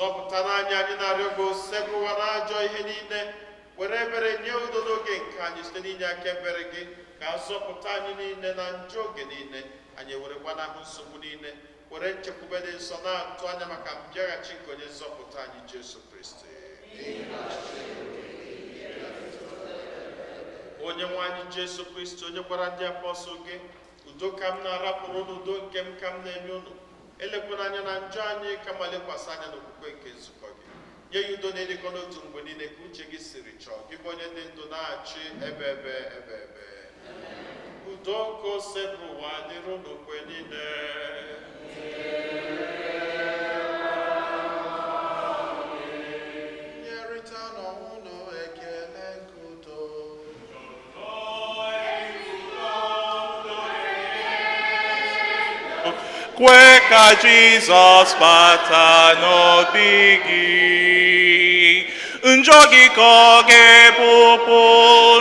Speaker 1: Zọpụta n'anya anyị na-arịọ gị, osebụwa n'ajọ ihe niile, were ebere nye udo n'oge nke anyị site n'inye aka ebere gị, ka nzọpụta anyị niile na njọ oge niile anyị were gbanahụ nsogbu niile, were nchekwube dị nsọ na-atụ anya maka mbịaghachi nke onye nzọpụta anyị Jesu Kristi. Onye nwe anyị Jesu Kristi, onye gwara ndị apọstụl gị, udo ka m na-arapụrụ unu, udo nke m ka m na-enye unu, elekwana anya na njọ anyị, kama lekwasị anya n'okwukwe nke nzukọ gị, nye ya udo na ịdịkọ n'otu mgbe niile ka uche gị siri chọọ, gị bụ onye dị ndụ na-achị ebe ebe ebe ebe. Udo nke Osebụrụwa dịrị unu mgbe niile.
Speaker 3: Nyerịta n'ọnwụ ekele nke udo.
Speaker 5: Kwe ka Jizọs bata n'obi gị. Njọ gị ka ọ ga-ebupụ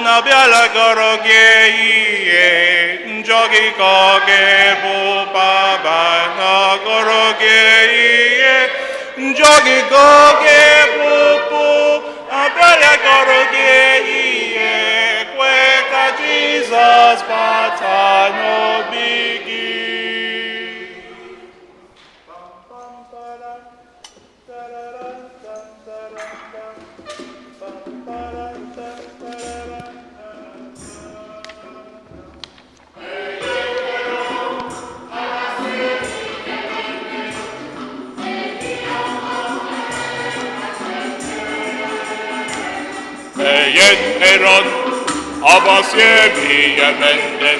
Speaker 5: na bịala gọrọ gị ihe. Njọ gị ka ọ ga-ebupụ aba na gọrọ gị ihe. Njọ gị ka ọ ga-ebupụ abịala gọrọ gị ihe. Kwe ka Jizọs bata n'obi gị. Eyen eron Abasi emi yemende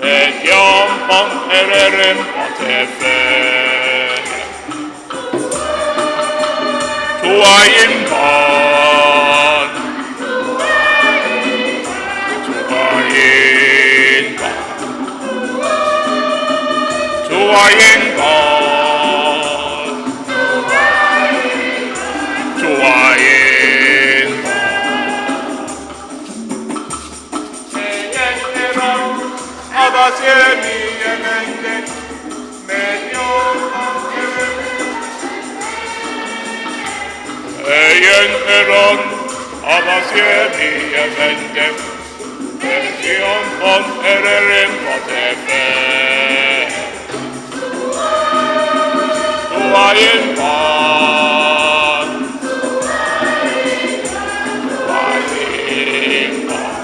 Speaker 5: Medion pon ererim atefe Tuayim ban Tuayim ban Tuayim ban Tuayim Eyen eron Abasi emi yemende Medion pon ererim atefe Tuayim ban Tuayim ban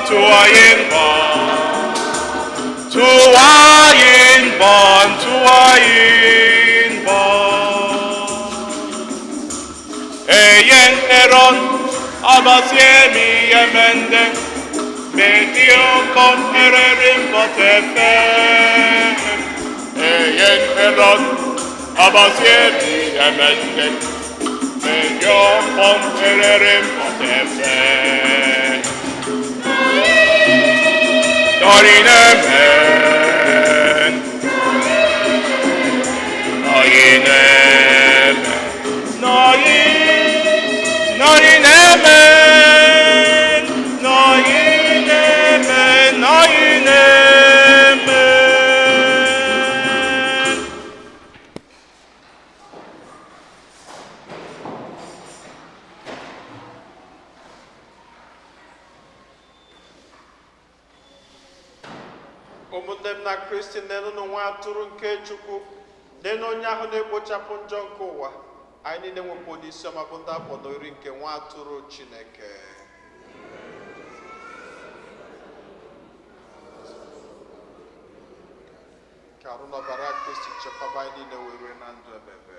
Speaker 5: Tuayim ban Tuayim ban Tuayim ban Eyen eron Abasi emi yemende Medion pon ererim atefe Eyen eron Abasi emi yemende Medion pon ererim atefe Norinemen Norinemen Norinemen Norinemen Norinemen.
Speaker 1: Ụmụnne m na Kristi, nenụ nwa atụrụ nke Chukwu, nenụ onye ahụ na-ekpochapụ njọ nke ụwa. Anyị niile nwekwa onye isi ọma bụ ndị akpọdoro nke nwa atụrụ Chineke. Ka arụ n'ọbara Kristi chekwaba anyị niile wee rue na ndụ ebebe.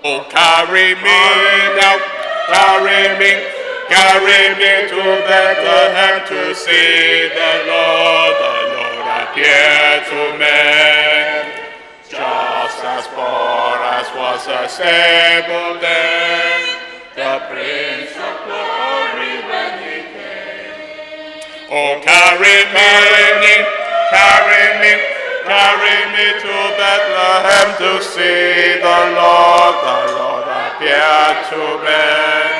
Speaker 5: Oh, carry me now, carry me, carry me to Bethlehem to see the Lord appear to men. Just as poor as was a stable then, the Prince of Glory when he came. Oh, carry me, carry me, carry me to Bethlehem to see the Lord appear to men.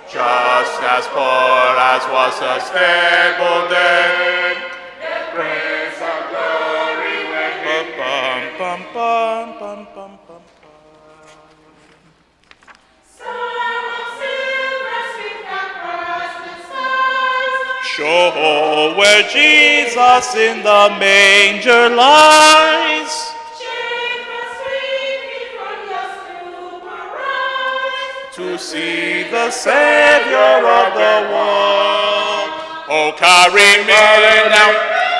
Speaker 5: Just as poor as was a stable then, the Prince of Glory when he bum, bum, bum, bum, bum, bum, bum. Show where Jesus in the manger lies. To see the Savior of the world. Oh, carry me now,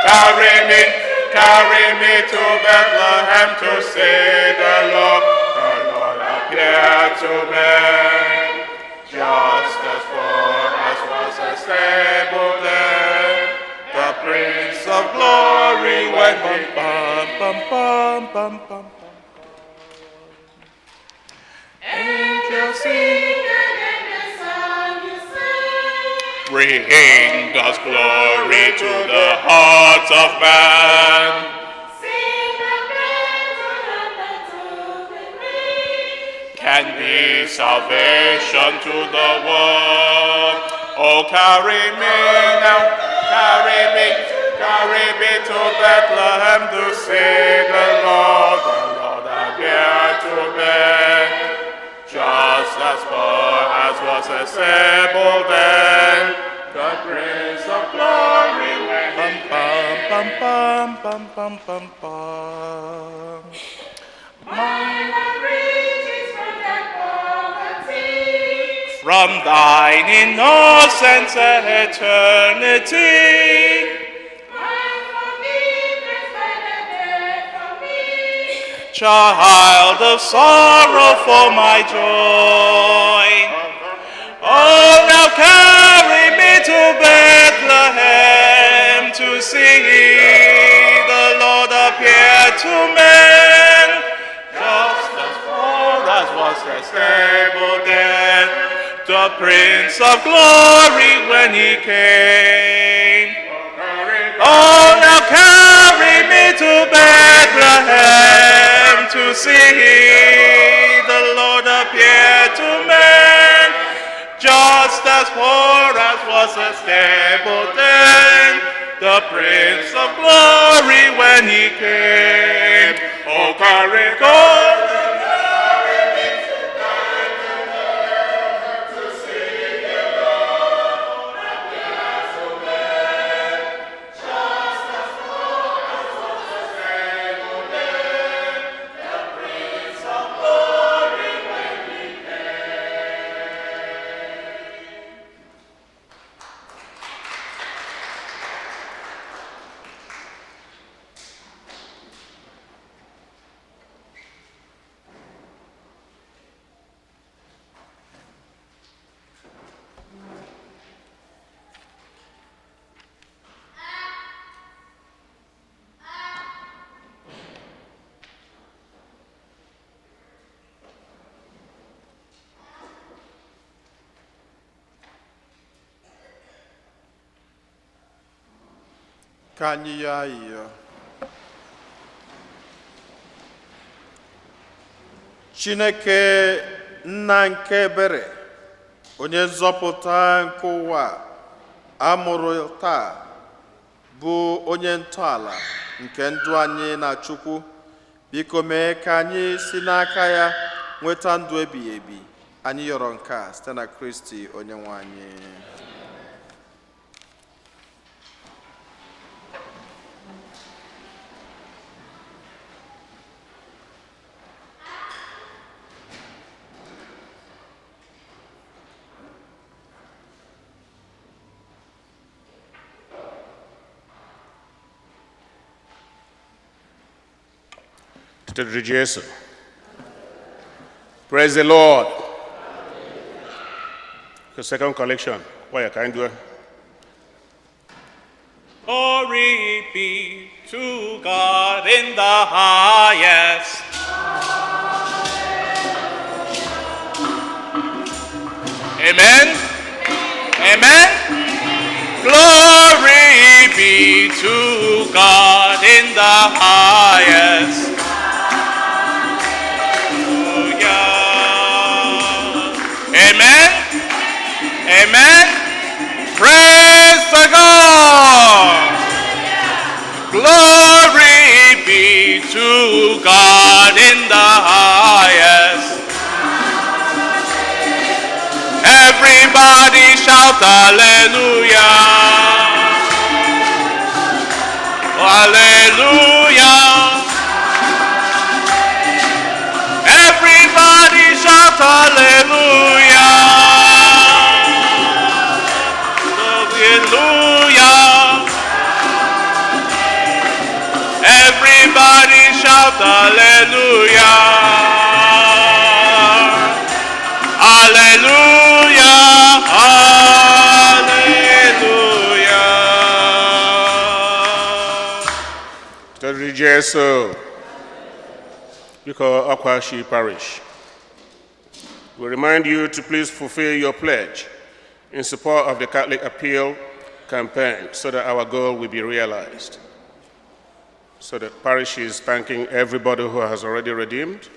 Speaker 5: carry me, carry me to Bethlehem to see the Lord appear to men. Just as poor as was a stable then, the Prince of Glory went bum bum bum bum bum bum. Angels sing, bring God's glory to the hearts of man. Can be salvation to the world. Oh, carry me now, carry me, carry me to Bethlehem to see the Lord appear to men. Just as poor as was a stable then, the Prince of Glory went. Bum, bum, bum, bum, bum, bum, bum. From thine innocence and eternity, child of sorrow for my joy. Oh, now carry me to Bethlehem to see the Lord appear to men. Just as poor as was the stable then, the Prince of Glory when he came. Oh, now carry me to Bethlehem to see the Lord appear to men. Just as poor as was a stable then, the Prince of Glory when he came. Oh, carry go.
Speaker 1: Ka anyị yọọ ayịyọ. Chineke nna nke ebere, onye nzọpụta nke ụwa a mụrụ taa bụ onye ntọala nke ndụ anyị na Chukwu, biko mee ka anyị si n'aka ya nweta ndụ ebighị ebi. Anyị yọrọ nke a site na Kristi onye nwe anyị.
Speaker 4: Dịrị Jesu. Praise the Lord. The second collection. Why can do it?
Speaker 5: Glory be to God in the highest. Amen. Amen. Glory be to God in the highest. Hallelujah. Amen. Amen. Praise the God. Glory be to God in the highest. Everybody shout hallelujah. Hallelujah. Everybody shout hallelujah. Hallelujah. Everybody shout hallelujah. Hallelujah. Hallelujah.
Speaker 4: Todri Jesu. Biko Akwashi Parish. We remind you to please fulfill your pledge in support of the Catholic Appeal campaign so that our goal will be realized. So the parish is thanking everybody who has already redeemed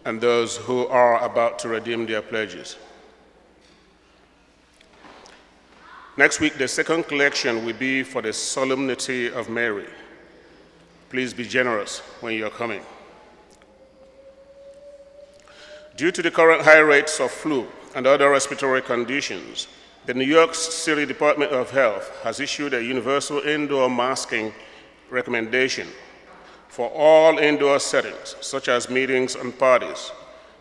Speaker 4: and those who are about to redeem their pledges. Next week, the second collection will be for the Solemnity of Mary. Please be generous when you're coming. Due to the current high rates of flu and other respiratory conditions, the New York City Department of Health has issued a universal indoor masking recommendation for all indoor settings, such as meetings and parties,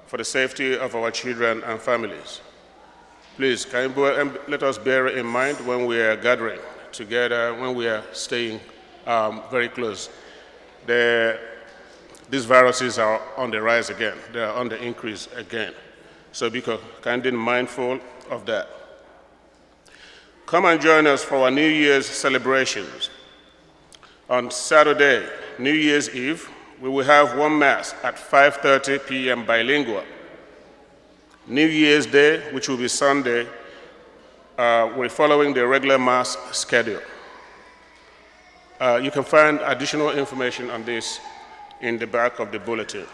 Speaker 4: for the safety of our children and families. Please, can you let us bear in mind when we are gathering together, when we are staying very close. These viruses are on the rise again. They are on the increase again. So be kind and mindful of that. Come and join us for our New Year's celebrations. On Saturday, New Year's Eve, we will have one Mass at 5:30 p.m. bilingual. New Year's Day, which will be Sunday, we're following the regular Mass schedule. You can find additional information on this in the back of the bulletin.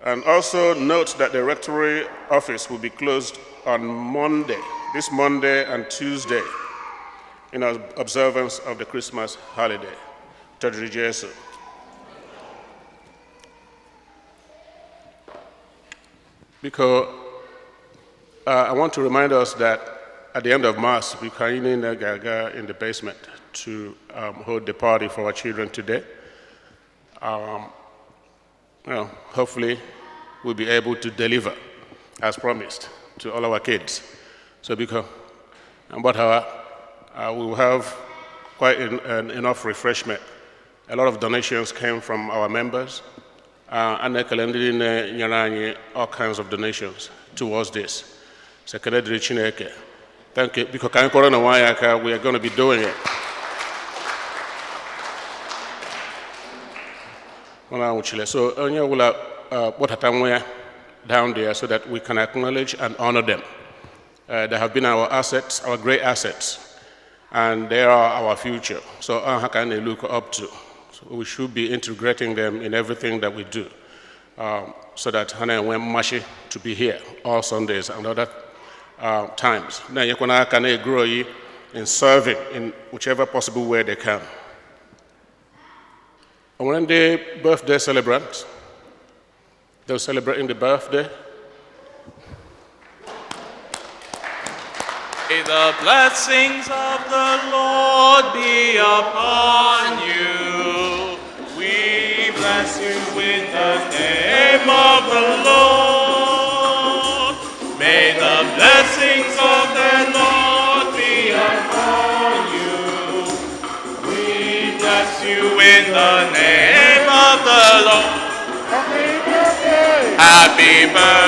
Speaker 4: And also note that the rectory office will be closed on Monday, this Monday and Tuesday, in observance of the Christmas holiday. Todri Jesu. Because I want to remind us that at the end of Mass, we can gaga in the basement to hold the party for our children today. Hopefully we'll be able to deliver as promised to all our kids. So because, and what we will have quite enough refreshment. A lot of donations came from our members. And all kinds of donations towards this. So thank you. Because we are going to be doing it. So down there so that we can acknowledge and honor them. They have been our assets, our great assets, and they are our future. So how can they look up to? So we should be integrating them in everything that we do, so that Hannah and Mashi to be here all Sundays and other times. Now you can grow in serving in whichever possible way they can. And when the birthday celebrants, they're celebrating the birthday.
Speaker 5: May the blessings of the Lord be upon you. We bless you with the name of the Lord. May the blessings of the Lord be upon you. We bless you in the name of the Lord. Happy birthday.